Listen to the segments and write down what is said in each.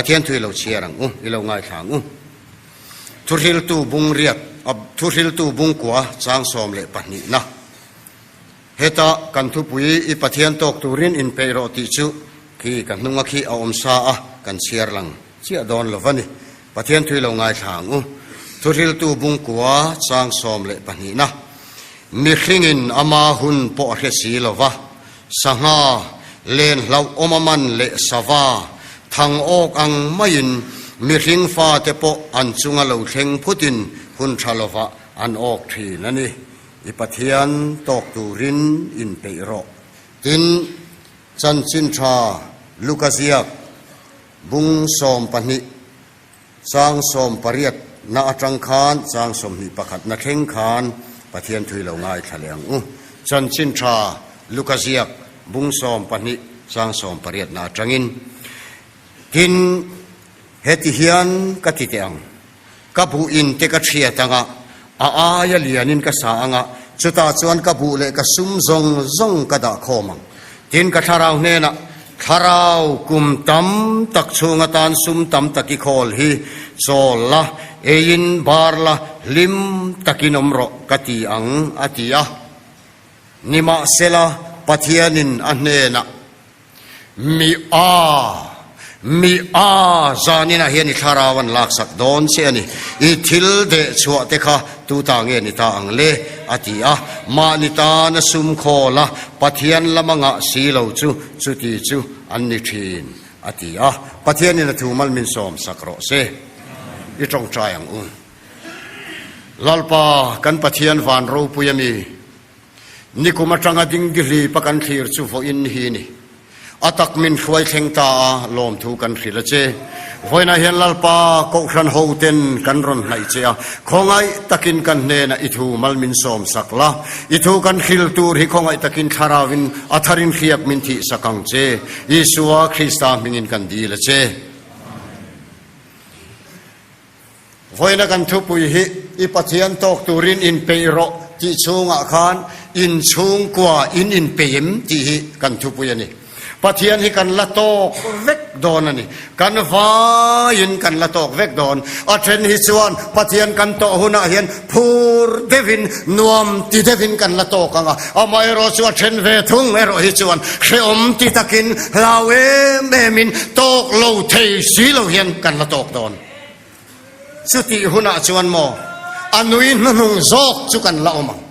Pathian thu i lo chhiar ang u, i lo ngaithla ang u. Thuhriltu bung riat, Thuhriltu bung kua chang 12 na. Heta kan thupui i Pathian tawk turin inpeih rawh tih chu khi ka hnunga khi a awm sa a, kan chhiar lang chiah dawn lo va ni. Pathian thui lo ngaithla ang u. Thuhriltu bungkua chang 12 na. Mihringin ama hun pawh a hre si lo va, sangha, len hlauh awm a man leh sava, thang awk ang maiin mihring fate pawh an chunga lo thleng phutin hun tha lovah an awk thin a ni. I Pathian tawk turin inpeih rawh. Tin, chanchin tha Luka ziak bung 12 chang 18 na atang khan chang 21 na thleng khan Pathian thui lo ngaithla leh ang u. Chanchin tha Luka ziak bung 12 chang 18 na atangin. Tin, heti hian ka ti teh ang. Ka buh in te ka thiat anga, a aia lianin ka sa anga, chutah chuan ka buh leh ka sum zawng zawng ka dah khawm ang. Tin, ka thlarau hnenah, Thlarau, kum tam tak chhung atan sum tam tak i khawl hi chawl la, eiin bar la, hlim takin awm rawh ka ti ang, a ti a. Nimahsela, Pathianin a hnenah, Mi a, mi a, zaninah hian i thlarau an laksak dawn che a ni. I thil deh chhuah te kha tu ta nge ni ta ang le? a ti a. Mahni tana sum khawl a, Pathian lama ngah si lo chu chuti chu an ni thin, a ti a. Pathianin a thu mal min sawm sak rawh se. I tawngtai ang u. Lalpa, kan Pathian van ropui a mi. Nikum atanga dingdihlip a kan thlir chu vawiin hi ni. A tak min hruai thleng ta a, lawmthu kan hrilh a che. Vawiinah hian Lalpa Kohhran hoten kan rawn hnaih che a, khawngaih takin kan hnenah i thu mal min sawm sak la. I thu kan hril tur hi khawngaih takin thlarauin a tharin hriak min thih sak ang che. Isua Krista hmingin kan dil a che. Vawiina kan thupui hi i Pathian tawk turin inpeih rawh tih chhungah khan inchhungkua in inpeih em tih hi kan thupui a ni. Pathian hi kan la tawk vek dawn a ni. Kan vaiin kan la tawk vek dawn. A then hi chuan Pathian kan tawh hunah hian phur deuhin, nuam ti deuhin kan la tawk ang a. Amaherawh chu a then ve thung erawh hi chuan hrehawm ti takin, hlau em emin, tawk lo thei si lo hian kan la tawk dawn. Chutih hunah chuan maw a nui hnuhnung zawk chu kan la awm ang.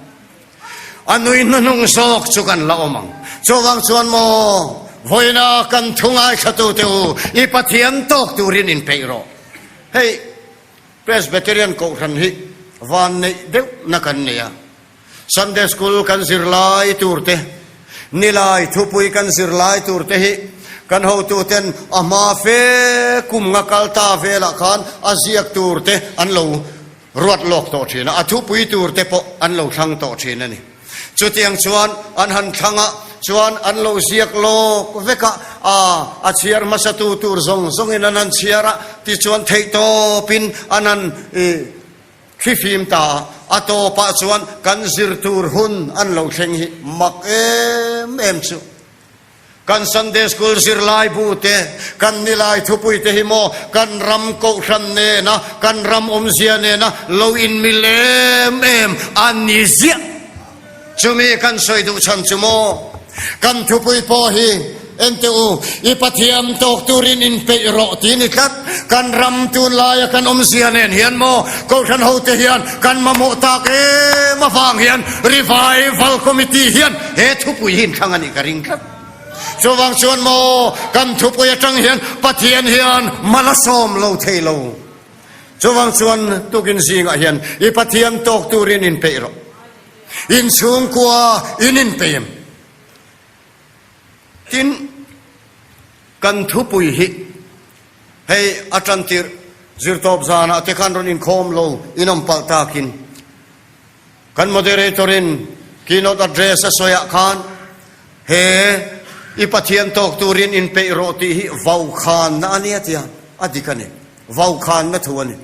A nui hnuhnung zawk chu kan la awm ang. Chuvang chuan maw vawiina kan thu ngaithlatute u, i Pathian tawk turin inpeih rawh. Hei Presbyterian Kohhran hi van neih deuhna kan nei a. Sunday School kan zirlai turte, nilai thupui kan zirlai turte hi kan hotuten a hma fe kum nga kal ta velah khan a ziak turte an lo ruat lawk tawh thin a, a thupui turte pawh an lo thlang tawh thin a ni. Chutiang chuan an han thlang a, chuan an lo ziak lawk vek a, a a chhiar hmasatu tur zawng zawngin an han chhiar a, tichuan theihtawpin an han ih Thlifim ta a, a tawpah chuan kan zir tur hun an lo thleng hi mak em em chu. Kan Sunday School zirlai bu te, kan nilai thupui te hi maw kan ram kohhran nena, kan ram awmzia nena lo inmil em em a ni ziah. Chumi kan sawi duh chhan chu maw? Kan thupui pawh hi ente u, i Pathian tawk turin inpeih rawh ti ni tlat. Kan ram tunlaia kan awmzia nen hian maw Kohhran hote hian kan mamawh tak em avang hian Revival Committee hian he thupui hi inthlang a nih ka ring tlat. Chuvang chuan maw kan thupui atang hian Pathian hian mal a sawm lo thei lo. Chuvang chuan tukin zingah hian i Pathian tawk turin inpeih rawh. In chhungkua in inpeim. Tin, kan thupui hi hei a tantir zirtawp zanah te khan rawn inkhawm lo in awm palh takin kan moderator in keynote address a sawiah khan he i Pathian tawk turin inpeih rawh tih hi vaukhanna a nia tia a dik a ni. Vaukhanna thu a ni.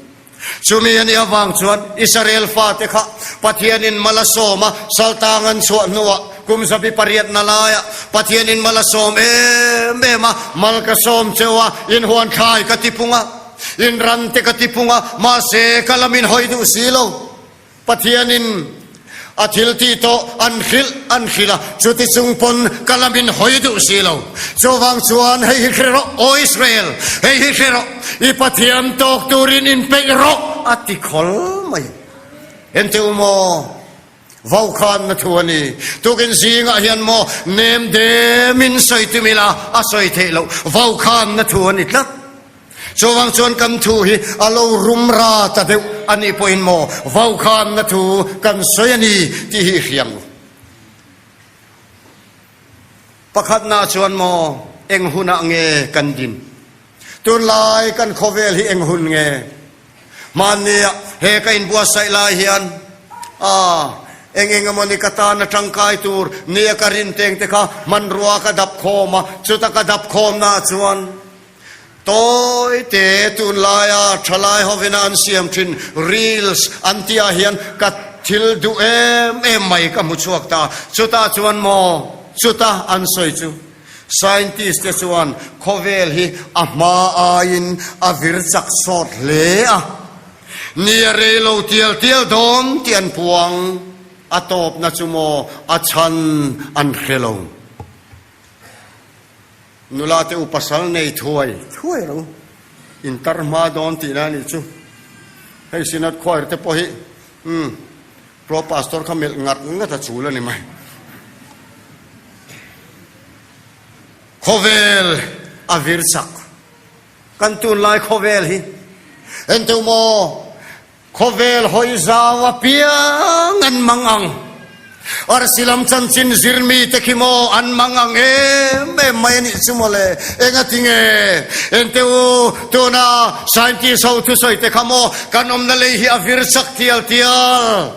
Chumi a nih avang chuan Israel fate kha Pathianin mal a sawm a, saltang an chhuah hnuah Kum zabi pariatna laiah Pathianin mal a sawm em em a, mal ka sawm cheu a, in huan thlai ka ti pung a, in ran te ka ti pung a, mahse ka lam in hawi duh si lo. Pathianin a thil tih tawh an hrilh an hrilh a, chuti chung pawn ka lam in hawi duh si lo. Chuvang chuan hei hi hre rawh, Aw Israel, hei hi hre rawh, i Pathian tawk turin inpeih rawh, a ti khawl mai. Enteh u maw, Vaukhanna thu a ni. Tukin zingah hian maw nem demin sawi tum ila a sawi theih loh. Vaukhanna thu a ni tlat. Chuvang chuan kan thu hi a lo rum ra ta deuh a nih pawhin maw vaukhanna thu kan sawi a ni tih hi i hria ang u. Pakhatna chuan maw eng hunah nge kan din? Tunlai kan khawvel hi eng hun nge? Hmannia he ka inbuatsaih lai hian a eng eng emawni ka tana tangkai tur nia ka rin teng te kha hmanrua ka dap khawm a, chuta ka dap khawmna chuan tawi te tunlaia thalai hovina an siam thin reels an tihah hian ka thil duh em em mai ka hmu chhuak ta. Chutah chuan maw chuta an sawi chu. Scientist te chuan khawvel hi a hma aiin a vir chak sawt hle a, ni a rei lo tial tial dawn tih an puang. A tawpna chu maw a chhan an hre lo. Nula te u pasal nei thuai thuai ro in tar hma dawn tihna a nih chu. Hei Synod Choir te pawh hi umm Pro Pastor kha melh ngat ngat a chul a ni mai. Khawvel a vir chak. Kan tunlai khawvel hi enteu maw? Khawvel hawi zau apiang an mang ang. Arsi lam chanchin zir mite khi maw an mang ang em em mai a nih chu maw le? Engati nge? Enteu tuna scientist ho thusawi te kha maw kan awmna lei hi a vir chak tial tial.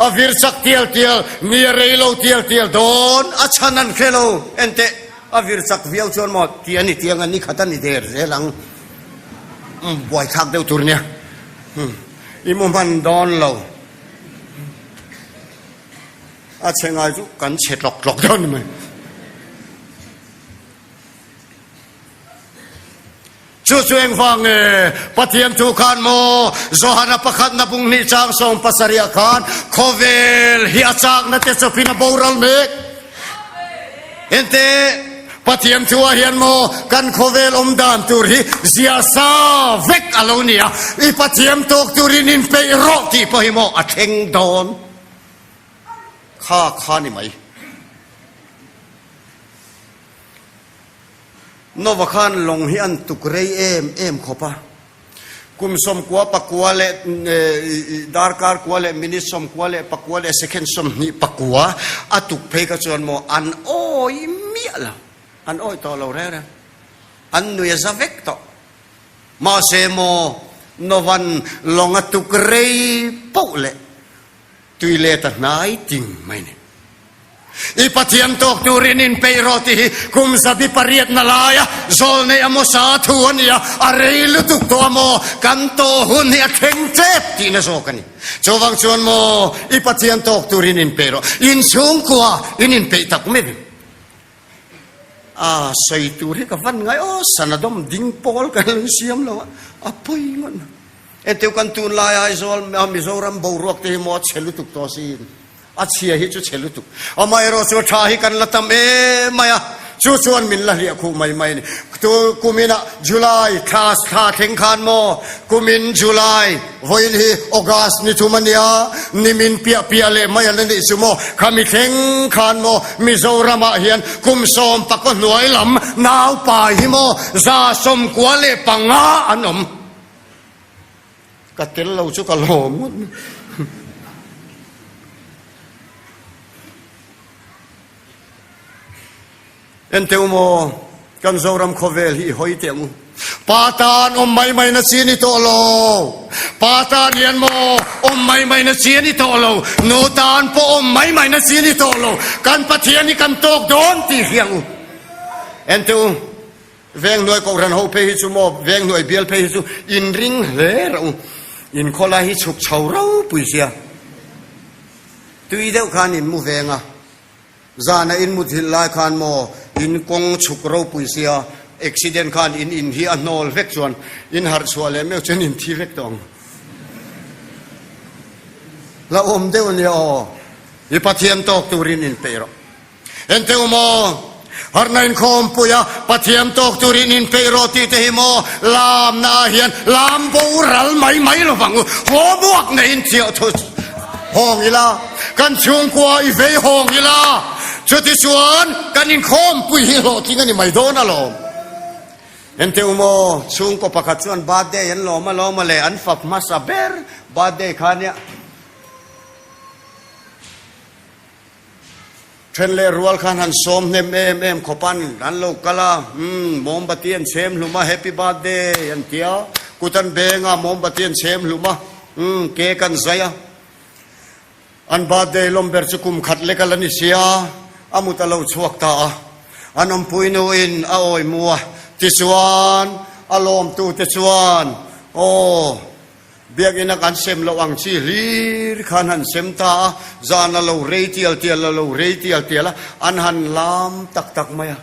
A vir chak tial tial, ni a rei lo tial tial dawn, a chhan an hre lo. Enteh, a vir chak viau chuan maw ti a ni tiang a ni khat a ni der zel ang. Buaithlak deuh tur nia. I mu hman dawn lo. A chhe ngai chu kan chhe tlawk tlawk dawn ni mai. Chu chu engvang nge Pathian thu khan maw Johana pakhatna bung hnih chang sawm pasarih khan khawvel hi a chakna te chawpin a boral mek. Ente Pathian thu ah hian maw kan khawvel awm dan tur hi zia sa vek a lo ni a, i Pathian tawk turin inpeih rawh tih pawh hi maw a thleng dawn kha kha ni mai. Nova khan lawng hi an tuk rei em em khawp a, kum sawmkua pakua leh darkar kua leh minute sawmkua leh pakua leh second 29 a tuk phei kha chuan maw an awi miah lo, an awi tawh lo reng reng, an nui a za vek tawh. Mahse maw Nova'n lawng a tuk rei poh leh Tui let a hnai ting mai ni. I Pathian tawk turin inpeih rawh tih hi kum zabi pariatna laia zawlnei Amosa thu a ni a, a rei lutuk tawh a maw? Kan tawh hun hi a thleng tep tihna zawk a ni. Chuvang chuan maw i Pathian tawk turin inpeih rawh. Inchhungkua in inpeih tak mai. A sawi tur hi ka van ngai aw, sana dawm ding pawl kan lo siam lo a, a pawi ngawt mai. Enteu kan tunlai Aizawl a Mizoram boruak te hi maw a chhe lutuk tawh asin, a chhia hi chu chhe lutuk. Amaherawh chu tha hi kan la tam em mai a, chu chuan min la hliah khuh mai mai a ni. Tu kuminah July thla thla thleng khan maw kumin July Vawiin hi August ni thum a nia, nimin piah piah leh mai a la nih chu maw? Khami thleng khan maw Mizoramah hian kum 11 hnuai lam naupai hi maw 95 an awm. Ka tel lo chu ka lawm ngawt mai. Enteu maw, kan Zoram khawvel hi i hawi teh ang u. Pa tan awm mai mai na chi a ni tawh lo. Pa tan hian maw awm mai mai na chi a ni tawh lo. Nu tan pawh awm mai mai na chi a ni tawh lo. Kan Pathian hi kan tawk dawn tih hria ang u. Enteu, Venghnuai Kohhran ho phei hi chu maw, Venghnuai bial phei hi chu inring hle reuh u. Inkhawlai hi chhuk chho ropui sia. Tui deuh khan in mu veng a. Zana in muthilh lai khan maw in kawng chhuk ropui sia accident khan in in hi a hnawl vek chuan in harh chhuah leh meuh chuan in thi vek tawh ang. La awm deuh ania aw. I Pathian tawk turin in peih rawh. Ente u maw? Harhna inkhawmpui a Pathian tawk turin in peih rawh tih te hi maw lamna ah hian lam boral mai mai lo vang u. Haw buak neiin chiah thu hawng ila, kan chhungkua i vei hawng ila, chutichuan kan inkhawmpui hi hlawhtling a ni mai dawn alawm. Ente u maw? Chhungkaw pakhat chuan birthday an lawm alawm a le, an fap hmasa ber birthday kha nia. Then leh rual khan han sawm hnem em em khawp an an lo kal a, umm mawmbati an chhem hlum a, happy birthday an ti a, kut an beng a, mawmbati an chhem hlum a, umm cake an zai a, an birthday lawm ber chu kum khat lek a la ni sia, a mut a lo chhuak ta a, an awmpui nuin a awi mu a, tichuan a lawmtute chuan aw. Biakinn a kan sem loh ang chi hlir khan han sem ta a, zan a lo rei tial tial a lo rei tial tial a, an han lam tak tak mai a.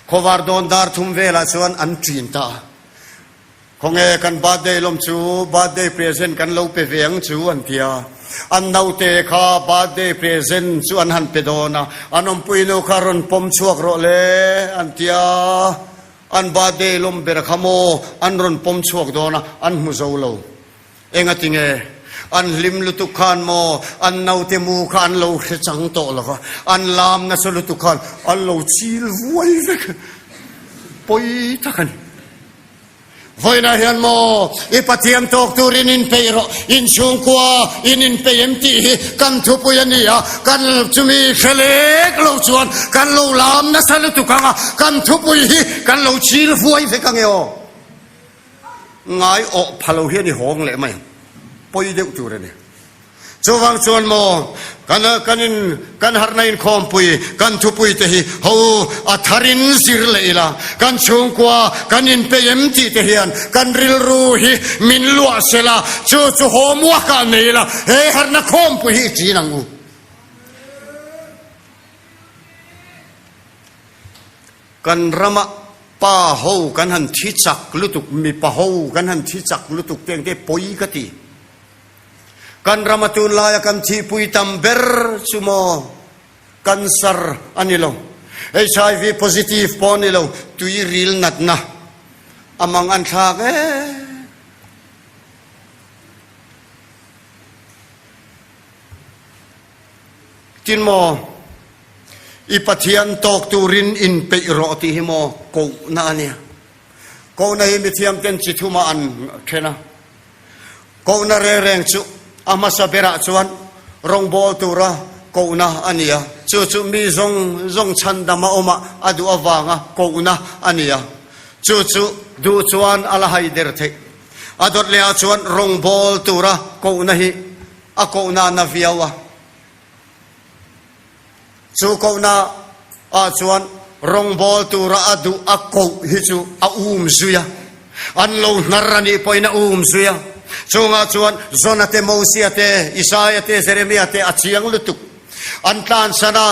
Khawvar dawn dar thum velah chuan an ṭin ta a. Khawnge kan birthday lawm chu birthday present kan lo pe ve ang chu an ti a. An naute kha birthday present chu an han pe dawn a, an awmpui nu kha rawn pawm chhuak rawh le an ti a. An birthday lawm ber kha maw an rawn pawm chhuak dawn a, an hmu zo lo. Engati nge? An hlim lutuk khan maw an naute mu kha an lo hre chang tawh lo va, an lam nasa lutuk khan an lo chil vuai vek. Pawi tak a ni. Vawiinah hian maw i Pathian tawk turin inpeih rawh, inchhungkua in inpeih em tih hi kan thupui a ni a, kan chumi hre lek lo chuan kan lo lam nasa lutuk ang a, kan thupui hi kan lo chil vuai vek ang e aw. Ngai awh pha lo hian i hawng leh mai ang, pawi deuh tur a ni. Chuvang chuan maw kan kan in kan harhna inkhawmpui kan thupui te hi ho a tharin zir leh ila, kan chhungkua kan inpeih em tih te hian kan rilru hi min luah sela, chu chu homework ah nei ila he harhna khawmpui hi i ṭin ang u. Kan rama pa ho kan han thi chak lutuk, mipa ho kan han thi chak lutuk te engte pawi ka ti. Kan rama tunlaia kan thihpui tam ber chu maw cancer a ni lo, HIV positive pawh a ni lo, tui ril natna a mang an thlak e. Tin maw i Pathian tawk turin inpeih rawh tih hi maw kohna a nia. Kohna hi mithiam ten chi thumah an then a. Kohna reng reng chu a hmasa berah chuan rawngbawl tura kohna a ni a, chu chu mi zawng zawng chhandam a awmah a duh avanga kohna a ni a, chu chu duh chuan a la hai der theih. A dawt lehah chuan rawngbawl tura kohna hi a kohna na viau a. Chu kohna ah chuan rawngbawl tura a duh a koh hi chu a um zui a, an lo hnar a nih pawhin a um zui a. Chungah chuan Jona te, Mosia te, Isaia te, Jeremia te a chiang lutuk. An tlansan a,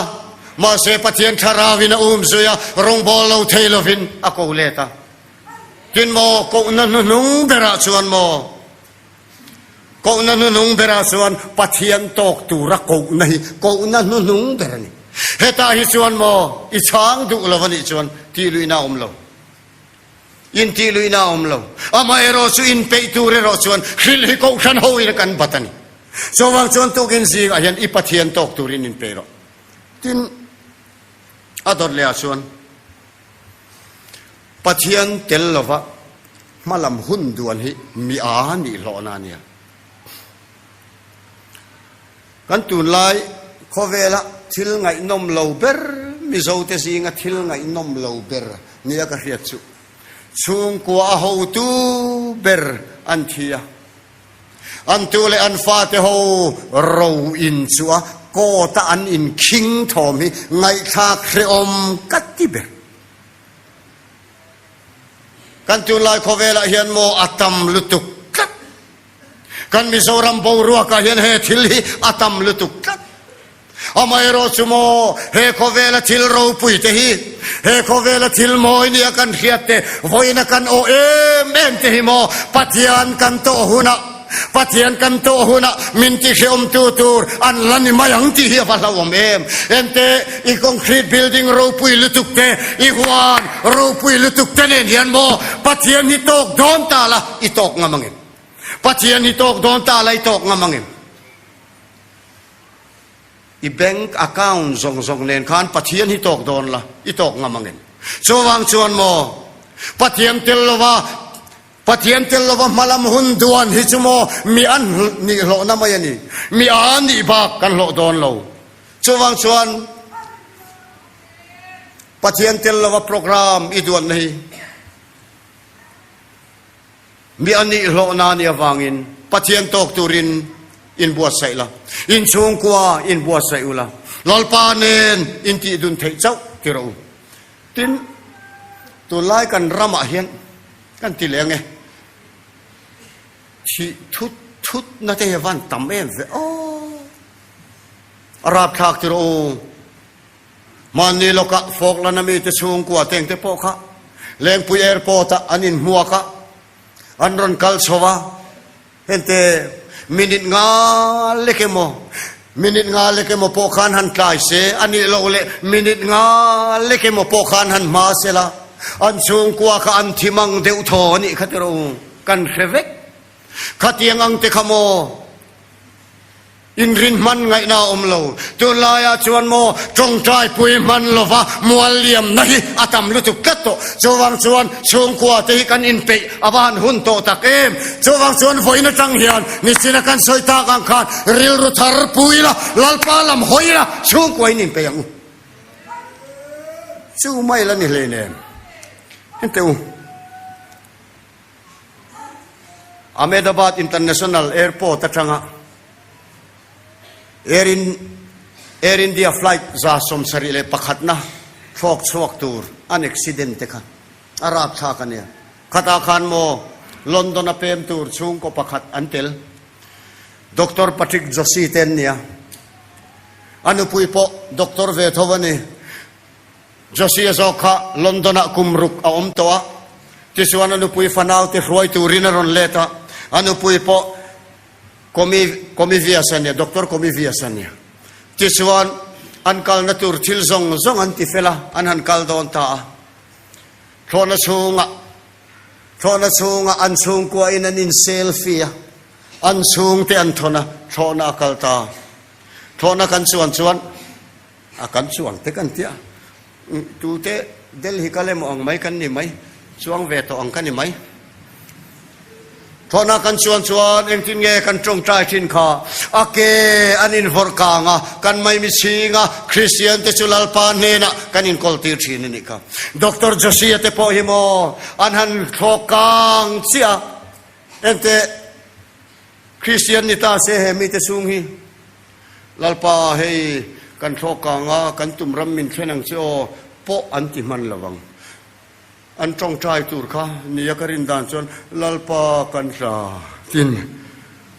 mahse Pathian Thlarauin a um zui a, rawngbawl lo thei lovin a ko let a. Tin maw, kohna hnuhnung berah chuan maw? Kohna hnuhnung berah chuan Pathian tawk tura kohna hi kohna hnuhnung ber a ni. Hetah hi chuan maw i chhang duh lo a nih chuan tih luihna a awm lo. In tih luihna a awm lo. Amaherawh chu inpeih tur erawh chuan hrilh hi kohhran hoin a kan bat a ni. Chuvang chuan tukin zingah hian i Pathian tawk turin inpeih rawh. Tin, a dawt lehah chuan Pathian tel lova hmalam hun duan hi mi a nih hlawhna a nia. Kan tunlai khawvela thil ngaihnawm lo ber, Mizote zinga thil ngaihnawm lo ber nia ka hriat chu chhungkua a hotu ber an thi a. An tu leh an fate ho ro in chu a court a an inkhing thawm hi ngaihthlak hrehawm ka ti ber. Kan tunlai khawvelah hian maw a tam lutuk tlat. Kan Mizoram boruakah hian he thil hi a tam lutuk tlat. Amaherawhchu maw, he khawvela thil ropui te hi, he khawvela thil mawi nia kan hriat te, vawiina kan awh em em te hi maw, Pathian kan tawh hunah, Pathian kan tawh hunah min tihrehawmtu tur an la ni mai ang tih hi a va hlauhawm em. Ente, i concrete building ropui lutuk te, i huan ropui lutuk te nen hian maw, Pathian hi tawk dawn ta la, i tawk ngam angem? Pathian hi tawk dawn ta la, i tawk ngam angem? I bank account zawng zawng nen khan Pathian hi tawk dawn la, i tawk ngam angem? Chuvang chuan maw, Pathian tel lova, Pathian tel lova hmalam hun duan hi chu maw mi an nih hlawhna mai a ni. Mi a nih bak kan hlawh dawn lo. Chuvang chuan Pathian tel lova program i duanna hi Mi a nihlawhna a nih avangin Pathian tawk turin inbuatsaih la, inchhungkua inbuatsaih u la, Lalpa nen intih dun theih chauh ti rawh u. Tin, tunlai kan ramah hian kan ti leh ange, thih thut thutna te hi a van tam em ve aw, a rapthlak ti rawh u. Hmanni lawkah Falkland-a mite chhungkua tengte pawh kha Lengpui Airport-ah an inhmuak a, an rawn kal chho a, hente minute nga lek emaw, minute nga lek emaw pawh khan han tlai se, a nih loh leh minute nga lek emaw pawh khan han hma se la, an chhungkua kha an thi mang deuh thaw a nih kha tiraw u, kan hre vek. Khatiang ang te kha maw? Inrin hman ngaihna a awm lo. Tunlaiah chuan maw tawngtai pui hman lova mual liamna hi a tam lutuk tlat tawh. Chuvang chuan chhungkua te hi kan inpeih a va han hun tawh tak em. Chuvang chuan vawiin atang hian nichina kan sawi tak ang khan rilru thar pui ila, Lalpa lam hawi ila chhungkua in inpeih ang u. Chu mai la ni hleinem. Henteh u. Ahmedabad International Airport atanga Air Air India flight 71 na thlawk chhuak tur an accident te kha a rapthlak a nia. Khatah khan maw London a pem tur chhungkaw pakhat an tel. Doctor Patrick Joshi te an nia. A nupui pawh doctor ve tho a ni. Josia zawk kha London-ah kum ruk a awm tawh a, tichuan a nupui fanaute hruai turin a rawn let a, a nupui pawh Komi, Komivias a nia, Doctor Komivias a nia. Tichuan an kalna tur thil zawng zawng an ti fel a, an han kal dawn ta a. Thlawhna chhungah, thlawhna chhungah an chhungkuain an in selfie a, an chhungte an thawn a, thlawhna a kal ta. Thlawhna kan chuan chuan A kan chuang te kan tia. Tute Delhi kal emaw ang mai kan ni mai, chuang ve tawh ang ka ni mai. Thlawhna kan chuan chuan engtin nge kan tawngtai thin kha? A ke an invawrh kang a, kan maimi chhing a, Kristian te chu Lalpa hnenah kan inkawl tir thin a nih kha. Doctor Joshia te pawh hi maw an han thlawk kang chiah a, engteh Kristian ni ta se he mite chhung hi Lalpa hei kan thlawk kang a, kan tum ram min thlen ang che aw pawh an ti hman lo vang. An tawngtai tur kha nia ka rin dan chuan Lalpa kan tla tin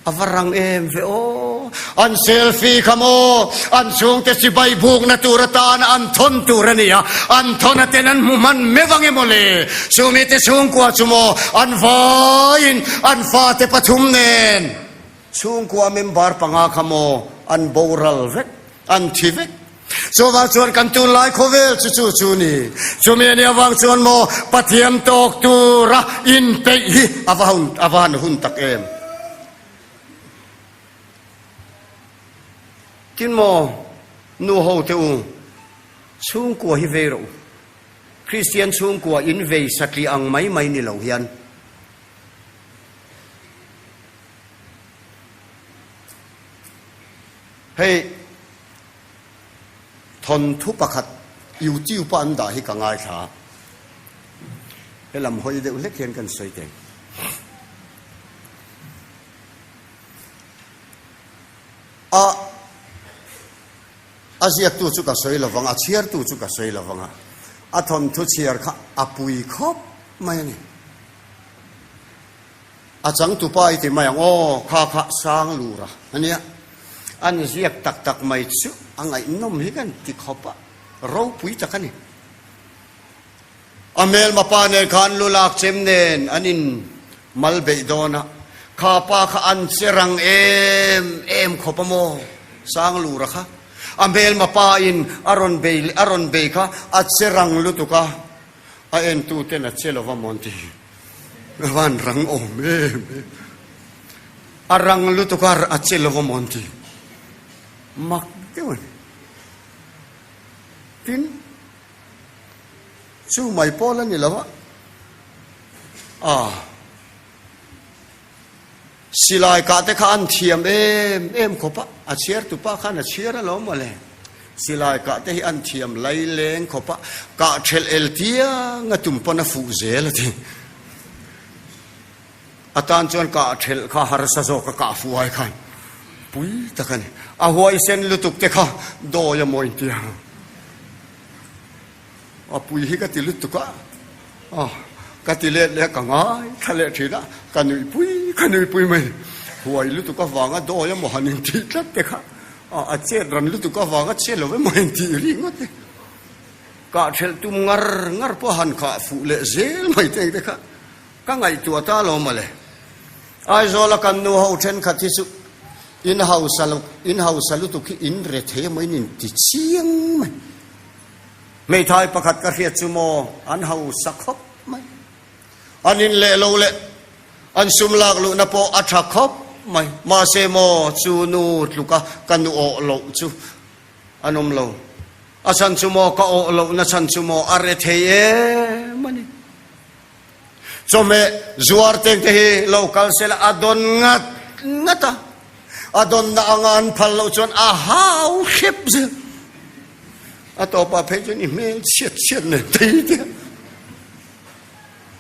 a va rang em ve aw. An selfie kha maw an chhungte chibai bukna tur atana an thawn tur a ni a, an thawn a ten an hmu hman meuh ang emaw le? Chumite chhungkua chu maw an vaiin an fate pathum nen Chhungkua member panga kha maw an boral vek, an thi vek. Chuvang chuan kan tunlai khawvel chu chu chu ni. Chumi a nih avang chuan maw Pathian tawk tura inpeih hi a va hun a va han hun tak em. Tin maw nu ho te u, chhungkua hi vei rawh u. Kristian chhungkua in vei satliah ang mai mai ni lo hian. Hei thawnthu pakhat YouTube a an dah hi ka ngaithla a, helam hawi deuh hlek hian kan sawi teng. A a ziaktu chu ka sawi lovang, a chhiartu chu ka sawi lovang a, a thawnthu chhiar kha a pui khawp mai a ni. A changtupa i ti mai ang aw, kha kha sang lura a nia. An ziak tak tak mai chu a ngaihnawm hi kan ti khawp a, ropui tak a ni. A hmelma pa nen khan lu lak chem nen an in mal beih dawn a, kha pa kha an che rang em em khawp a maw? Sanglura kha a hmelma pa in a rawn bei a rawn bei kha a che rang lutuk a, a entu ten a che lo va maw an ti. A van rang awm em em. A rang lutuk a a che lo va maw an ti. Mak deuh a ni. Tin. Chu mai pawl a ni lo a, a silai kah te kha an thiam em em khawp a, a chhiar tupa khan a chhiar alawm mawle. Silai kah te hi an thiam laileng khawp a, kah thelh el tiang a tum pawn a fuh zel a ti. A tan chuan kah thelh kha harsa zawk a kah fuh ai khan pui tak a ni. A huaisen lutuk te kha dawi a mawi tia. A pui hi ka ti lutuk a, a ka ti let leh a ka ngai thla leh thin a, ka nuihpui ka nuihpui mai. Huai lutuk avanga dawi emaw han intih tlat te kha a a chet ran lutuk avanga che lo emaw intih ri ngawt e. Kah thelh tum ngar ngar pawh han khah fuh leh zel mai te ang te kha ka ngaihtuah ta lo mawle. Aizawla kan nu ho thenkhat hi chu in hausa lo in hausa lutuk hi in re thei emaw in inti chiang mai. Hmeithai pakhat ka hriat chu maw an hausa khawp mai. An in leh lo leh an sum lak luhna pawh a tha khawp mai. Mahse maw chu nu tluka ka nu awh loh chu an awm lo. A chhan chu maw ka awh lohna chhan chu maw a re thei em a ni. Chawhmeh zuar teng te hi lo kal sela a dawn ngat ngat a, a dawnna anga an phal loh chuan a hau hrep zel. A tawpah phei chuan i hmel chhiat chhiat nen thei te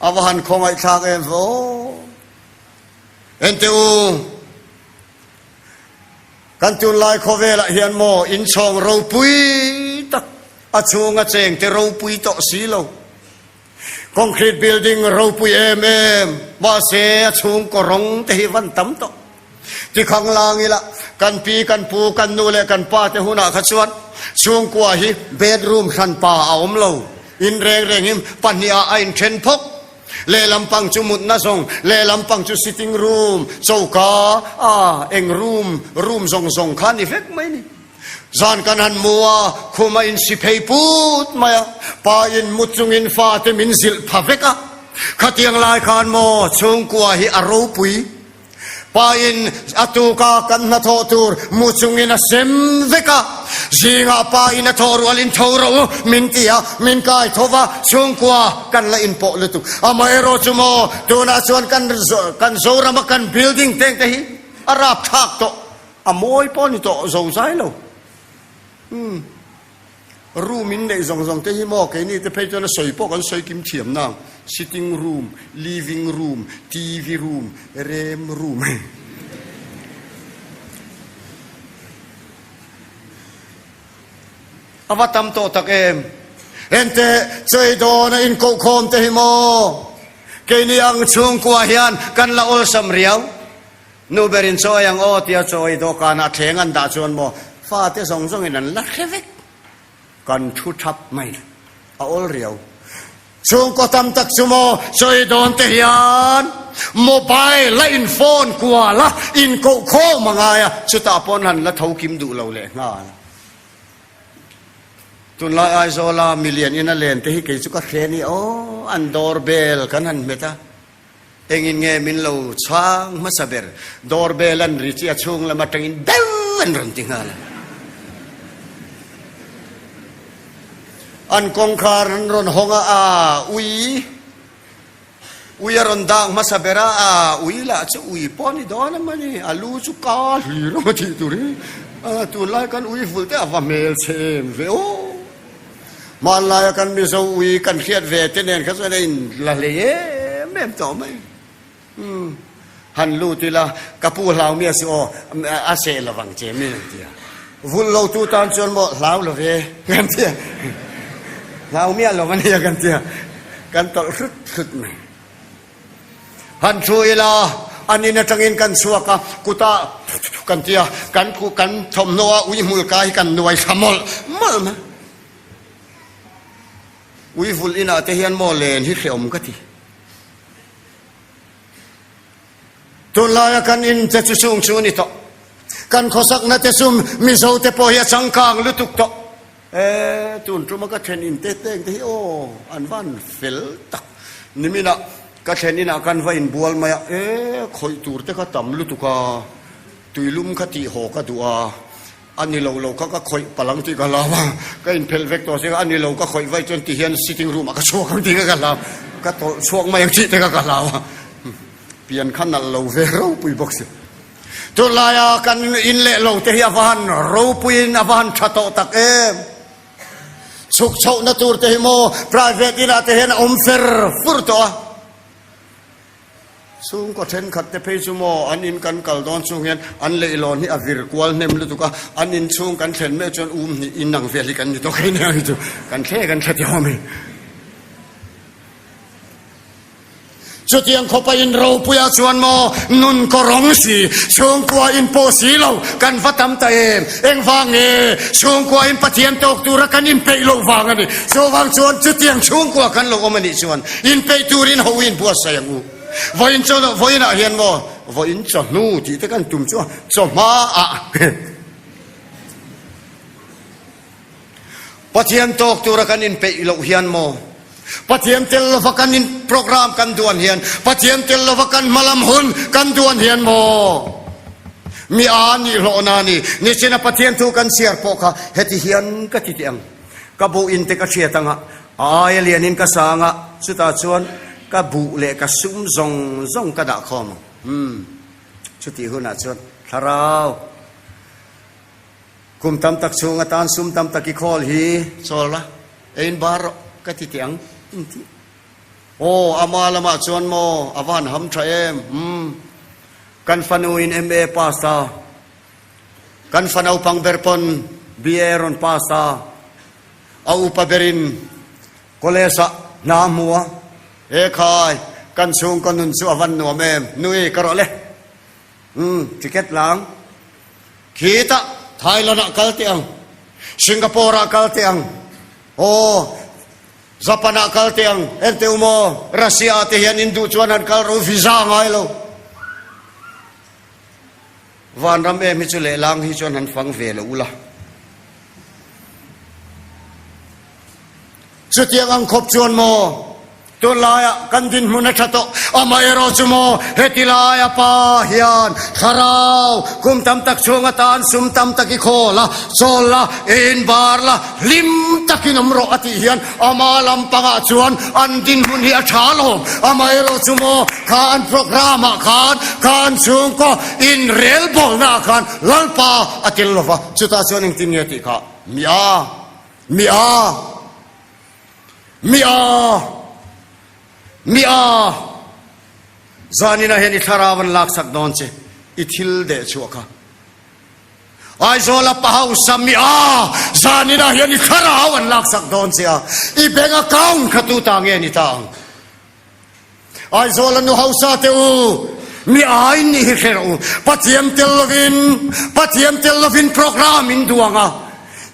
a va han khawngaihthlak em ve aw. Enteh u, kan tunlai khawvelah hian maw inchhawng ropui tak a chhunga chengte ropui tawh si lo. Concrete building ropui em em, mahse a chhungkaw rawng te hi van tam tawh. Tikhang lang ila, kan pi, kan pu, kan nu leh kan pa te hunah kha chuan chhungkua hi bedroom hranpa a awm lo. In reng reng hi pahnih ah a inthen phawk. Lehlam pang chu mutna zawng, lehlam pang chu sitting room, choka, ah eng room, room zawng zawng kha ni vek mai ni. Zan kan han mu a, khum a insi phei put mai a, pa in mu chungin fate min zilh pha vek a. Khatiang lai khan maw chhungkua hi a ropui. Pa in a tuka kan hnathawh tur mu chungin a sem vek a. Zingah pa in a thawh rualin tho rawh u min ti a, min kai tho va, chhungkua kan la inpawh lutuk. Amaherawh chu maw tunah chuan kan kan Zorama kan building teng te hi a rapthlak tawh. A mawi pawh ni tawh zo zai lo. Umm. Room in neih zawng zawng te hi maw keini te phei chuan a sawi pawh kan sawi kim thiam nang. Sitting room, living room, TV room, rem room. A va tam tawh tak em. Enteh, chawi dawn a inkohkhawm te hi maw keini ang chhungkua hian kan la awlsam riau. Nu berin chawi ang aw tia chawi dawhkanah thleng an dah chuan maw fate zawng zawngin an la hre vek. Kan thu thap mai a awl riau. Chhungkaw tam tak chu maw chawi dawn te hian mobile a in phone kual a inkoh khawm a ngai a, chutah pawn han la tho kim duh lo leh nghal. Tunlai Aizawla milian ina len te hi kei chu ka hre ni aw, an door bell kan han hmet a. Engin nge min lo chhang hmasa ber? Door bell an ri chi a chhung lam atangin deuh an rawn ti nghal a. An kawngkhar an rawn hawng a, a ui, ui a rawn dak hmasa ber a, a ui lah chu ui pawh a ni dawn a mawni, a lu chu ka hlir a tih tur hi, a tunlai kan ui vulh te a va hmel chhe em ve aw. Hmanlaia kan Mizo ui kan hriat ve te nen kha chuan a in la hlei em em tawh mai. Umm han lut ila ka pu hlau mi a si aw a seh lo vang che mi an ti a. Vulh lo tu tan chuan maw hlau lo ve kan ti a. Hlau miah lo a nia kan ti a. Kan tawlh hrut hrut mai. Han thu ila. An in atangin kan chhuak a, kutah kan ti a, kan kan thawmhnaw a ui hmul kai hi kan nuai thla mawlh mawlh mai. Ui vulh inah te hian maw len hi hrehawm ka ti. Tunlaia kan in te chu chung chu a ni tawh. Kan khawsakna te chu Mizo te pawh hi a changkang lutuk tawh. E, tun tuma ka then in te teng te hi aw, an van fel tak. Niminah ka thlen inah kan va inbual mai a, e, khawih tur te kha tam lutuk a, tuilum kha tih haw ka duh a, a ni lo lo kha ka khawih palh ang tih ka hlau a, ka inphelh vek tawh sia, a ni lo ka khawih vaih chuan ti hian sitting room ah ka chhuak ang tih kha ka hlau, ka tawlh chhuak mai ang tih te kha ka hlau a, pian kha nalh lo ve ropui bawk si. Tunlaia kan in leh lo te hi a va han ropuiin a va han tha tawh tak em. Chhuk chhohna tur te hi maw private inah te hian a awm fer fur tawh a. Chhungkaw thenkhat te phei chu maw an in kan kal dawn chung hian an leihlawn hi a vir kual hnem lutuk a, an in chhung kan thlen meuh chuan um hnih in ang vel hi kan ni tawh kei nia hi chu kan thle kan thle tih awm hi. Chutiang khawpa in ropuia chuan maw nun kawrawng si, chhungkua in pawh si lo kan va tam ta em? Engvang nge chhungkua in Pathian tawk tura kan inpeih loh vang a ni. Chuvang chuan chutiang chhungkua kan lo awm a nih chuan inpeih turin ho in buatsaih ang u. Vawiin chaw loh vawiinah hian maw vawiin chawhnu tih te kan tum chu a chawhmaah Pathian tawk tura kan inpeih loh hian maw? Pathian tel lova kan in program kan duan hian, Pathian tel lova kan hmalam hun kan duan hian maw? Mi a nih hlawhna a ni. Nichina Pathian thu kan chhiar pawh kha heti hian ka ti teh ang. Ka buh in te ka hriat anga, a aia lianin ka sang a, chutah chuan ka buh leh ka sum zawng zawng ka dah khawm ang. Umm, chutih hunah chuan thlarau. Kum tam tak chhung atan sum tam tak i khawl hi chawl la, ein bar rawh ka ti teh ang in ti. Aw, ama lamah chuan maw a va han ham tha em? Umm, kan fanu in MA pass a, kan fa naupang ber pawn BA rawn pass a, a upa berin college ah hna a hmu a, he khai kan chhungkaw nun chu a van nuam em? Nui ka rawh le. Umm, ticket la ang. Khitah Thailand ah kal teh ang, Singapore ah kal teh ang, aw Japan ah kal teh ang, enteh u maw, Russia ah te hian in duh chuan han kal rawh u, visa ngai lo. Vanram em hi chu lehlang hi chuan han fang ve lo ula. Chutiang ang khawp chuan maw tunlaiah kan dinhmun a tha tawh? Amaherawh chu maw heti laia pa hian thlarau kum tam tak chhung atan sum tam tak i khawl a, chawl la, ein bar la, hlim takin awm rawh a tih hian ama lampangah chuan an dinhmun hi a tha lawm. Amaherawh chu maw kha an programme ah khan kha an chhungkaw inrelbawlna ah khan Lalpa a tel lova, chutah chuan engtin nge tih kha mi a. Mi a! Mi a! Mi a! Zaninah hian i thlarau an laksak dawn che, i thil deh chhuah kha. Aizawla pa hausa mi a! Zaninah hian i thlarau an laksak dawn che a, i bank account kha tu ta nge ni ta ang? Aizawl a nu hausa te u, mi ai nih hi hre rawh u. Pathian tel lovin, Pathian tel lovin program in duang a,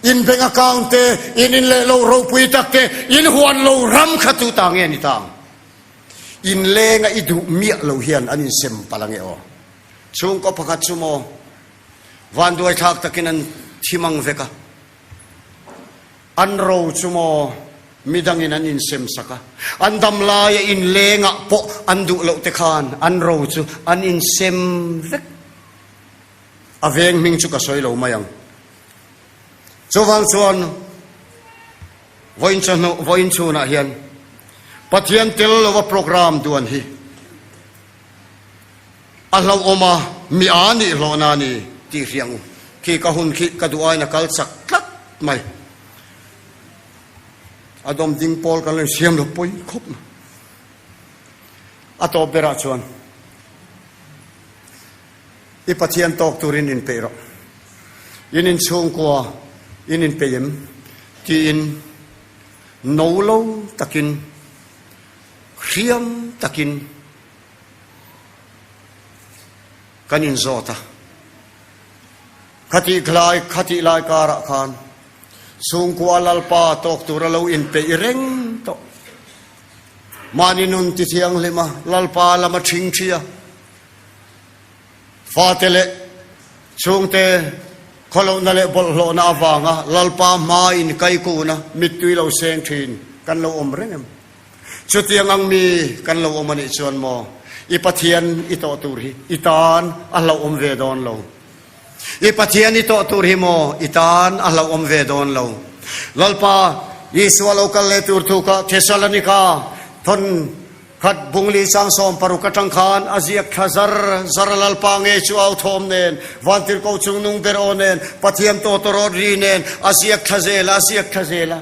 in bank account te, in in leh lo ropui tak te, in huan lo ram kha tu ta nge ni ta ang? In lenga i duh miah lo hian an insem palh ange aw. Chhungkaw pakhat chu maw vanduai thlak takin an thi mang vek a. An ro chu maw midangin an insem sak a, an dam laia inlengah pawh an duh loh te khan an ro chu an insem vek. A veng hming chu ka sawi lo mai ang. Chuvang chuan vawiin chawhnu, vawiin chhunah hian Pathian tel lova programme duan hi A hlauhawm a, mi a nih hlawhna a ni tih hria ang u. Khi ka hun khi ka duh aiin a kal chak tlat mai. A dawm ding pawl kan lo insiam lo pawi khawp mai. A tawp berah chuan i Pathian tawk turin inpeih rawh. In inchhungkua in inpeih em? Tiin no lo takin, hriam takin. Kan inzawt a. Khatih lai khatih lai karah khan chhungkua Lalpa tawk tura lo inpeih reng tawh. Mahni nun ti thianghlim a, Lalpa lama ṭhing ṭhi a. Fate leh chhungte khawlohna leh bawlhhlawhna avanga Lalpa hma inkaikuna mittui lo seng ṭhin kan lo awm reng em? Chutiang ang mi kan lo awm a nih chuan maw, i Pathian i tawh tur hi i tan a hlauhawm ve dawn lo. I Pathian i tawh tur hi maw i tan a hlauhawm ve dawn lo. Lalpa Isua lo kal leh tur thu kha Thesalonika thawn khat bungli chang 60 atang khan a ziak thla zar zar a Lalpa nge chu au thawm nen, vantirhkoh chungnung ber aw nen, Pathian tawtawrawt ri nen a ziak thla zel a, a ziak thla zel a.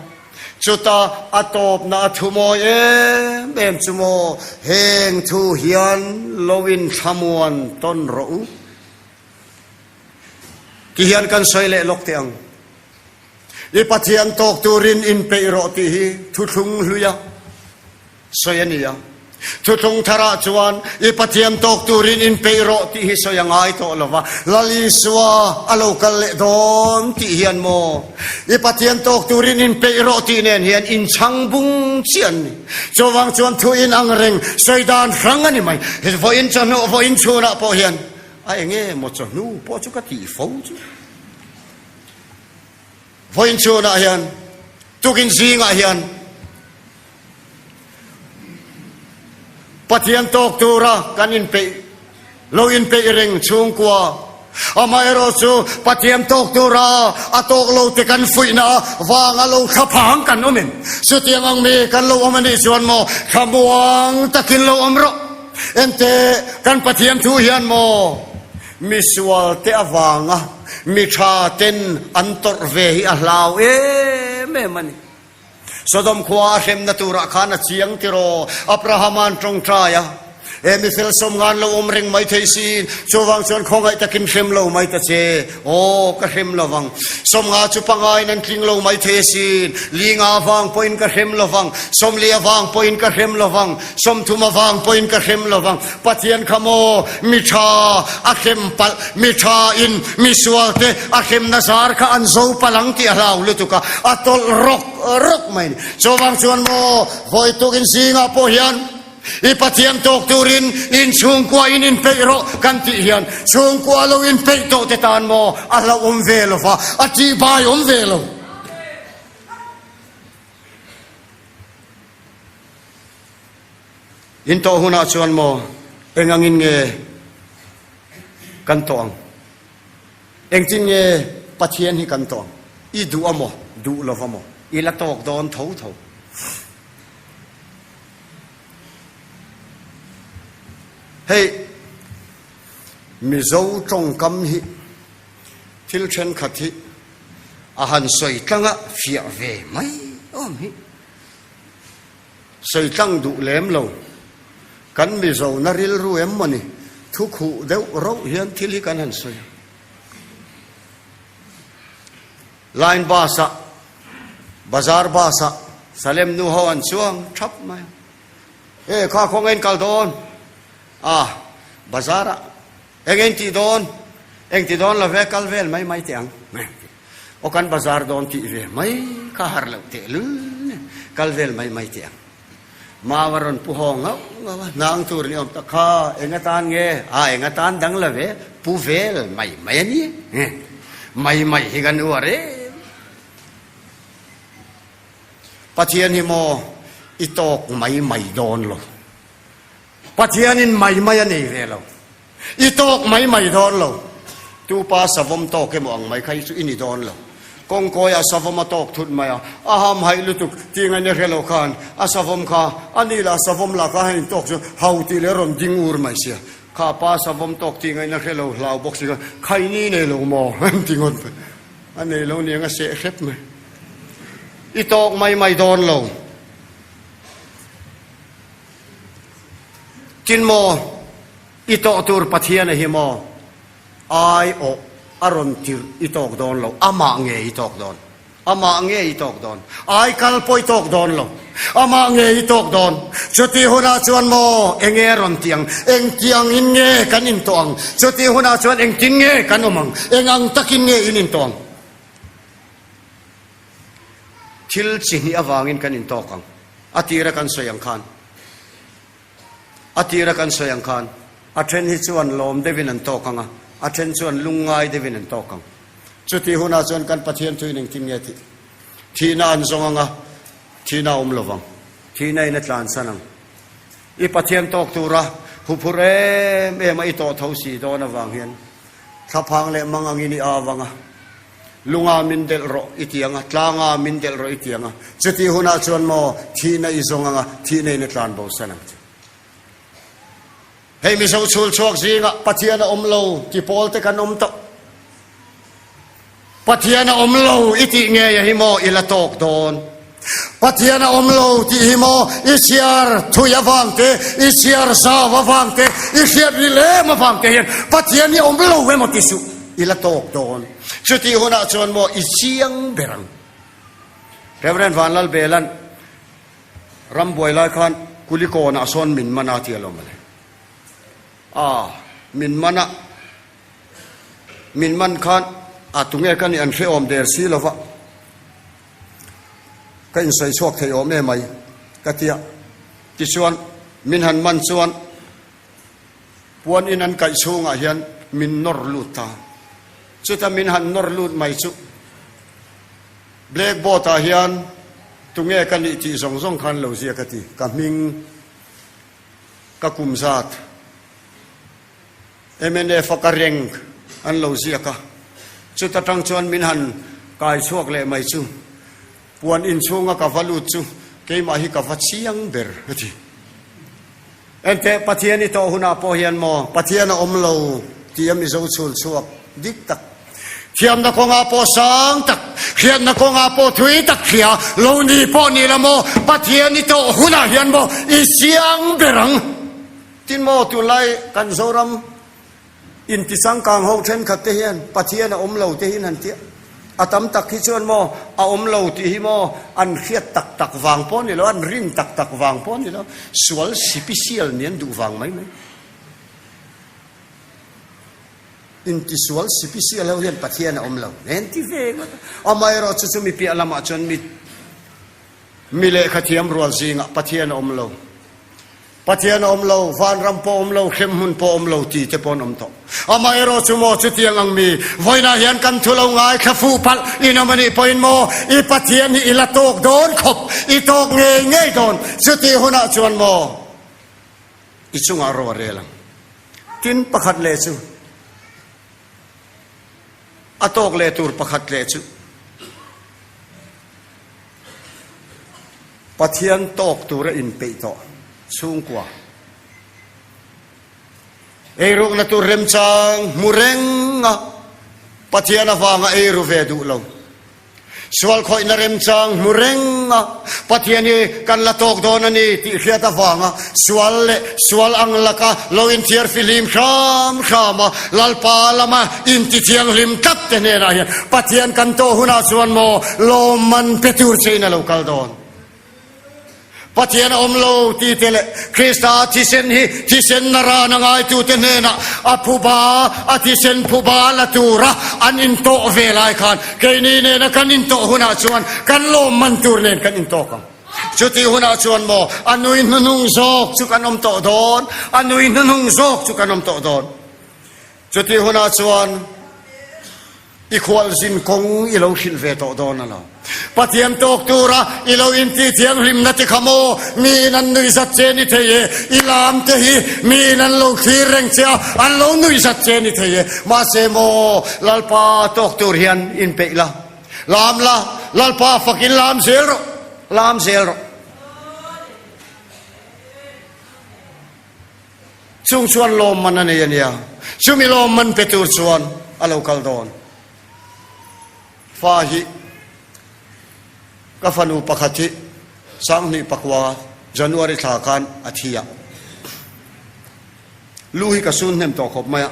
Chuta a tawpna a thu mawi em em chu maw, heng thu hian lo inthlamuan tawn rawh u. Ti hian kan sawi leh lawk teh ang. I Pathian tawk turin inpeih rawh tih hi thuthlung hluia sawi a ni a. Thuthlung tharah chuan i Pathian tawk turin inpeih rawh tih hi sawi a ngai tawh lo va, Lal Isua a lo kal leh dawn tih hian maw i Pathian tawk turin inpeih rawh tih nen hian inchhang bung chiah an ni. Chuvang chuan thu in ang reng sawi dan hrang a ni mai. Vawiin chawhnu, vawiin chhunah pawh hian a enge maw chawhnu pawh chu ka tih fo chu. Vawiin chhunah hian, tukin zingah hian, Pathian tawk tura kan inpeih lo inpeih reng chhungkua. Amaherawh chu Pathian tawk tura a tawk lo te kan fuihna vanga lo thlaphang kan awm em? Chutiang ang mi kan lo awm a nih chuan maw thlamuang takin lo awm rawh. Ente kan Pathian thu hian maw misual te avanga mi tha ten an tawrh ve hi a hlau em em a ni. Sodom khua a hremna turah khan a chiang tiraw? Abrahama'n tawngtai a, He mi fel sawm ngan lo awm reng mai thei siin, chuvang chuan khawngaih takin hrem lo mai ta che. Aw, ka hrem lo vang. Sawmnga chu pangaiin an tling lo mai thei asin. Linga avang pawhin ka hrem lo vang. Sawmli avang pawhin ka hrem lo vang. Sawmthum avang pawhin ka hrem lo vang. Pathian kha maw mi tha a hrem palh, mi tha in mi sual te a hremna zar kha an zo palh ang tih a hlau lutuk a, a tawlh rawk rawk mai a ni. Chuvang chuan maw vawi tukin zingah pawh hian i Pathian tawk turin in chhungkua in inpeih rawh kan tih hian chhungkua lo inpeih tawh te tan maw a hlauhawm ve lo va, a tihbai awm ve lo. In tawh hunah chuan maw eng angin nge kan tawh ang? Engtin nge Pathian hi kan tawh ang? I duh a maw, duh lo va maw? I la tawk dawn tho tho. Hei, Mizo tawngkam hi thil thenkhat hi a han sawi tlang a fiah ve mai awm hi. Sawi tlang duh lem lo. Kan Mizona rilru em maw ni? Thu khuh deuh rauh hian thil hi kan han sawi a. Line bus ah, bazar bus ah Salem nu ho an chuang thap mai a. E, kha khaw nge in kal dawn? A, bazar ah eng eng tih dawn? Eng ti dawn lo ve, kal vel mai mai teh ang. Aw kan bazar dawn tih ve mai kha har loh teh lul kal vel mai mai teh ang. Mau a rawn pu haw ngauh ngauh a, hnang tur ni awm tak kha eng atan nge? A eng atan dang la ve, pu vel mai mai a ni e. Mai mai hi kan uar em. Pathian hi maw i tawk mai mai dawn lo. Pathianin mai mai a nei ve lo. I tawk mai mai dawn lo. Tu pa savawm tawk emaw ang mai kha hi chu i ni dawn lo. Kawngkawiah savawm a tawk thut mai a, a ham haih lutuk tih ngaihna hre lo khan a savawm kha a ni lah savawm lah kha hei tawk chu hau tih leh rawn ding ur mai sia. Kha pa savawm tawk tih ngaihna hre lo hlau bawk si khan khaini nei lo maw an ti ngawt mai. A nei lo niang a seh hrep mai. I tawk mai mai dawn lo. Tin maw, i tawh tur Pathiana hi maw ai awh a rawn tirh i tawk dawn lo, amah nge i tawk dawn? Amah nge i tawk dawn? Ai kal pawh i tawk dawn lo. Amah nge i tawk dawn? Chuti hunah chuan maw enge a rawn ti ang? Engtiang in nge kan intawh ang? Chuti hunah chuan engtin nge kan awm ang? Eng ang takin nge in intawh ang? Thil chi hnih avangin kan intawk ang. A tira kan sawi ang khan. A tira kan sawi ang khan a then hi chuan lawm deuhin an tawk ang a, a then chuan lungngai deuhin an tawk ang. Chutih hunah chuan kan Pathian thuin engtin nge tih? Thihna an zawng ang a, thihna a awm lo vang. Thihna in a tlansan ang. I Pathian tawk tura huphurh em em a i tawh tho si dawn avang hian thlaphang leh mang angin i au ang a, lunga min delh rawh i ti ang a, tlanga min delh rawh i ti ang a. Chutih hunah chuan maw thihna i zawng ang a, thihna in a tlan bosan ang che. Hei Mizo chhul chhuak zingah Pathian a awm lo ti pawl te kan awm tawh. Pathian a awm lo i tih ngei a hi maw i la tawk dawn. Pathian a awm lo tih hi maw i chhiar thui avang te, i chhiar zau avang te, i hriat ril em avang te hian Pathian hi awm lo emaw ti suh i la tawk dawn. Chutih hunah chuan maw i chiang ber ang. Reverend Vanlalbelan Ram buai lai khan Kulikawnah sawn min man a ti alawm mawle. A, min man a, min man khan a tunge ka nih an hrehawm der si lo va, ka insawi chhuak thei awm em mai ka ti a. Tichuan min han man chuan puan in an kaih chhungah hian min nawr lut ta. Chuta min han nawr lut mai chu Blackboard ah hian tunge ka nih tih zawng zawng khan lo ziak a ti. Ka hming, ka kum zat, mnf a ka rank an lo ziak a. Chuta tang chuan min han kai chhuak leh mai chu puan inchhunga ka va lut chu keimah hi ka va chiang ber a ti. Enteh, Pathian i tawh hunah pawh hian maw Pathian a awm lo tih a Mizo chhul chhuak dik tak, thiamna kawngah pawh sang tak, hriatna kawngah pawh thui tak hria lo ni pawh ni la maw Pathian i tawh hunah hian maw i siang ber ang. Tin maw tunlai kan Zoram Inti changkang ho thenkhat te hian Pathian a awm lo te hian han tia. A tam tak hi chuan maw a awm lo tih hi maw an hriat tak tak vang pawh a ni lo, an rin tak tak vang pawh a ni lo, sual sipisial nih an duh vang mai mai. Inti sual sipisial ho hian Pathian a awm lo nen ti ve ngawt a. Amaherawh chu chumi piah lamah chuan mi mi lehkha thiam rual zingah Pathian a awm lo. Pathian a awm lo, vanram pawh awm lo, hremhmun pawh awm lo ti te pawh an awm tawh. Amaherawh chu maw chutiang ang mi, vawiinah hian kan thu lo ngaithla fuh palh in awm a nih pawhin maw i Pathian hi i la tawk dawn khawp, i tawk ngei ngei dawn, chutih hunah chuan maw i chungah ro a rel ang. Tin, pakhat leh chu a tawk leh tur pakhat leh chu. Pathian tawk tura inpeih tawh chhungkua. Eirukna tur remchang hmu reng a, Pathian avanga eiru ve duh lo. Sual khawihna remchang hmu reng a, Pathian hi kan la tawk dawn a ni tih hriat avanga sual leh sual ang laka lo inthiar fihlim hram hram a, Lalpa lama intithianghlim tlat te hnenah hian Pathian kan tawh hunah chuan maw lawmman pe tur chein a lo kal dawn? Pathian a awm lo ti te leh Krista thisen hi thisen na ran a ngaitute hnenah a phuba, a thisen phuba la tura an intawh ve lai khan keini nena kan intawh hunah chuan kan lawmman tur nen kan intawk ang. Chutih hunah chuan maw a nui hnuhnung zawk chu kan awm tawh dawn, a nui hnuhnung zawk chu kan awm tawh dawn. Chutih hunah chuan i khualzin kawng i lo hrilh ve tawh dawn a lo. Pathian tawk tura i lo intih thianghlimna ti kha maw miin an nuihzat che ni thei e, i lam te hi miin an lo thlir reng che a, an lo nuihzat che ni thei e. Mahse maw Lalpa tawk tur hian inpeih la, lam la, Lalpa fakin lam zel rawh, lam zel rawh. Chung chuan lawmman a nei a nia, chumi lawmman pe tur chuan a lo kal dawn. Fa hi ka fanu pakhat hi Sanghnih pakua January thla khan a thi a, lu hi ka sun hnem tawh khawp mai a.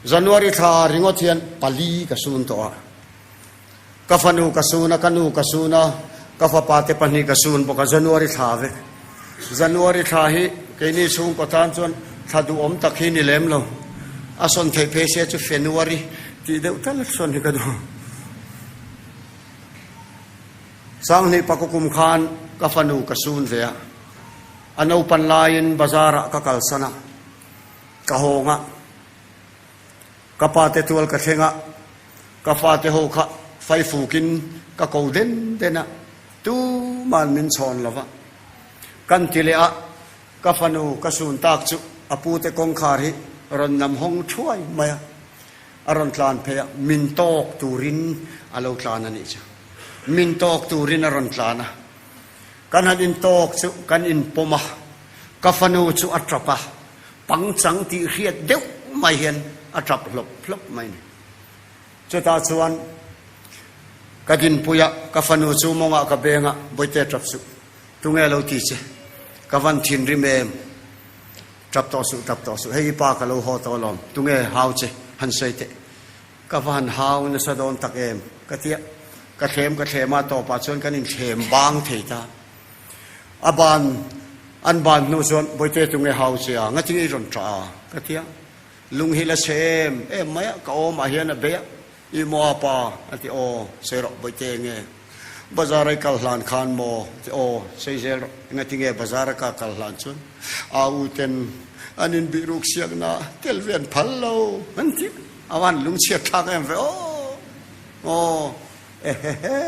January thla ringawt hian pali ka sun tawh a. Ka fanu ka sun a, ka nu ka sun a, ka fapa te pahnih ka sun bawk a, January thla vek. January thla hi keini chhungkaw tan chuan thla duhawm tak hi ni lem lo. A sawn theih phei sia chu Fenuary tih deuh tal sawn hi ka duh. Sanghnih pakua kum khan ka fanu ka sun ve a, a naupan laiin bazar ah ka kalsan a, ka hawng a, ka pa te tual ka thleng a, Ka fate ho kha faifukin ka ko den den a, tuman min chhawn lo va. Kan ti leh a, ka fanu ka sun tak chu a pute kawngkhar hi rawn nam hawng thuai mai a, a rawn tlan phei a, min tawk turin a lo tlan a nih chu. Min tawk turin a rawn tlan a, kan han intawk chu kan inpawm a, ka fanu chu a tap a, pangchang tih hriat deuh mai hian a tap hlawp hlawp mai a ni. Chutah chuan ka dinpui a, ka fanu chu mawngah ka beng a, Bawihte tap suh, tunge lo ti che, ka van thinrim em, tap tawh suh, tap tawh suh, hei i pa ka lo haw tawh alawm, tunge hau che, han sawi teh, ka va han hau nasa dawn tak em, ka ti a, ka thlem ka thlem a, tawpah chuan kan inthlem bang thei ta. A ban, an ban hnu chuan, Bawihte tunge hau che a, ngatinge i rawn tah a, ka ti a. Lung hi la chhe em em mai a, ka awmah hian a bei a, I maw a pa? a ti, Aw, sawi rawh, Bawihte enge bazar a i kal hlan khan maw? a ti, Aw, sawi zel rawh, engati nge bazar a ka kal hlan chuan a u ten an inbih ruk siakna tel ve an phal lo an ti, a van lungchhiat thlak em ve aw, aw, ehehe,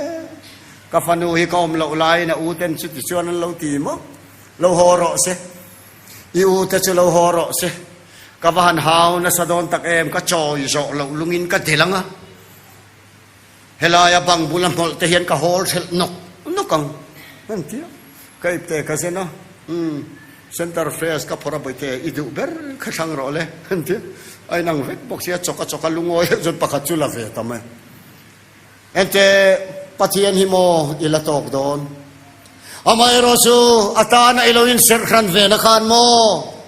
ka fanu hi ka awm loh laiin a u ten chuti chuan an lo ti maw, lo haw rawh se. I u te chu lo haw rawh se, ka va han hau nasa dawn tak em, ka chawi zawh loh lungin ka del ang a, helaia bang bula hmawlh te hian ka hawl hrelh nawk nawk ang, an ti a, ka ipte ka zen a, umm, center fresh ka phawrh a bawihte i duh ber kha thlang rawh le, an ti a, a inang vek bawk sia, chawka chawka lungawi deuh chuan pakhat chu la ve ta mai. Engte Pathian hi maw i la tawk dawn? Amaherawh chu a tana i lo inserh hran ve na khan maw?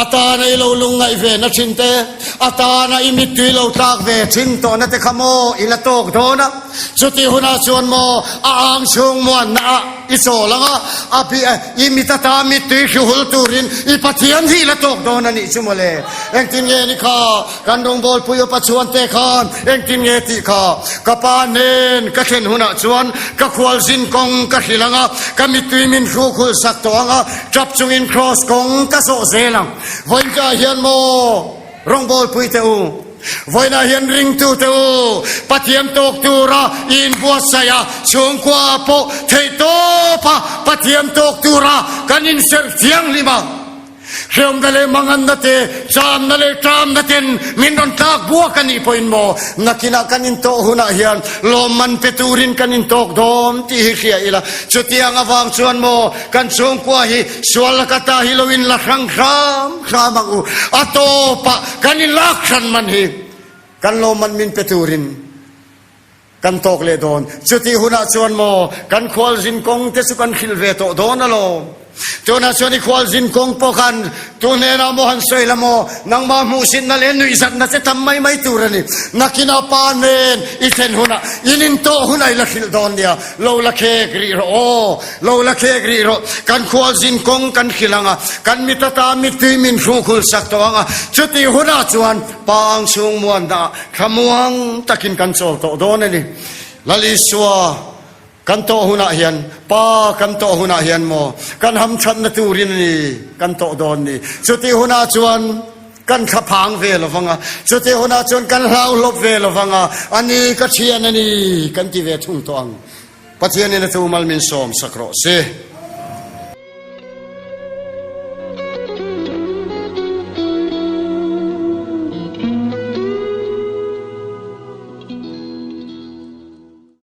A tana i lo lungngaih ve na thin te, a tana i mittui lo tlak ve thin tawhna te kha maw i la tawk dawn a? Chutih hunah chuan maw a ang chhung muanna ah i chawl ang a, a bi i mit ata mittui hruhul turin i Pathian hi i la tawk dawn a nih chu mawle. Engtin nge ni kha? Kan rawngbawlpui upa chhuante khan engtin nge tih kha ka pa nen ka thlen hunah chuan ka khualzin kawng ka hrilh ang a, ka mittui min hrukhul sak tawh ang a, tap chungin kraws kawng ka zawh zel ang. Vawiinah hian maw rawngbawlpui teh u, vawiinah hian ringtu teh u, Pathian tawk tura i inbuatsaih a, chhungkua pawh theihtawpa Pathian tawk tura kan inserh thianghlim a. Hreawmna leh manganna te, chamna leh ṭamna ten min rawn tlak buak a nih pawhin maw, nakinah kan intawh hunah hian lawmman pe turin kan intawk dawn tih hi hria ila. Chutiang avang chuan maw, kan chhungkua hi sual laka ta hi lo inla hrang hram hram ang u. A tawpah kan inlak hran man hi kan lawmman min pe turin. Kan tawk leh dawn. Chutih hunah chuan maw, kan khualzin kawng te chu kan hrilh ve tawh dawn alawm. Tunah chuan i khualzin kawng pawh khan tu hnenah maw han sawi la maw, nangmah hmuhsitna leh nuihzatna che tam mai mai tur a ni. Nakinah pa nen i thlen hunah in intawh hunah i la hrilh dawn nia. Lo la khek rih rawh aw, lo la khek rih rawh. Kan khualzin kawng kan hrilh ang a, kan mit ata mittui min hrukhul sak tawh ang a. Chutih hunah chuan Pa ang chhung muanna thlamuang takin kan chawl tawh dawn a ni. Lal Isua kan tawh hunah hian, Pa kan tawh hunah hian maw kan hamthatna turin a ni kan tawh dawn ni. Chutih hunah chuan kan thlaphang ve lo vang a, chutih hunah chuan kan hlauhlawp ve lo vang a, a ni ka thian a ni kan ti ve thung tawh ang. Pathianin a tumal min sawm sak rawh se.